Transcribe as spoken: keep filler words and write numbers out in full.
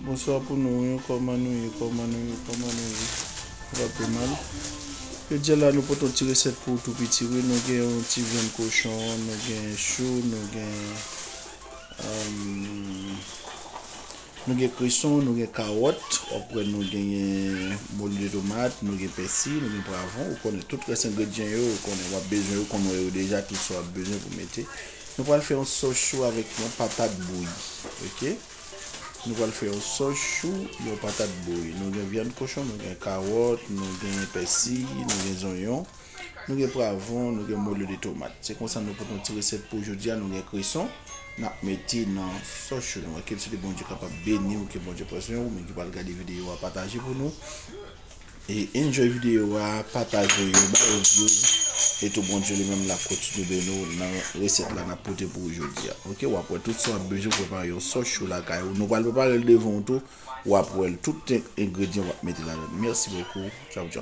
Bonswa pou nou, wi, kòman nou ye, kòman nou ye, kòman nou ye? Nou pa pi mal. Jodi a la, nou pote yon ti resèt pou ou tou piti, wi. Nou gen yon ti vyann kochon, nou gen chou, nou gen, um, nou gen kreson, nou gen kawòt, w ap wè nou genyen moli de tomat, nou gen pèsi, nou gen pwavwon, ou konnen tout rès engredyan yo, ou konnen w ap bezwen yo, ou konnen yo deja, tout sa w ap bezwen pou mete. Nou pral fè yon sòs chou avèk yon patat bouyi, oke? Nou pral fè yon sòs chou, yon patat bouyi. Nou gen vyann kochon, nou gen kawòt, nou gen pèsi, nou gen zonyon, nou gen pwavwon, nou gen moli de tomat. Se konsa nou pote yon ti resèt pou jodi a, nou gen kreson, n ap mete nan sòs chou nou. Ke Bondye kapab beni w, ke Bondye pran swen w, ou menm ki pral gade videyo a, pataje pou nou. E enjoy videyo a, pataje yo, ba yo views. E tou Bondye li menm l ap kontinye beni w nan resèt la n ap pote pou ou jodi a. Oke, w ap wè tout sa w ap bezwen pou prepare yon sòs chou lakay ou. Nou pral prepare l devan w tou. W ap wè l, tout en-, engredyan w ap mete ladan l. Mèsi bokou. Tchao, tchao.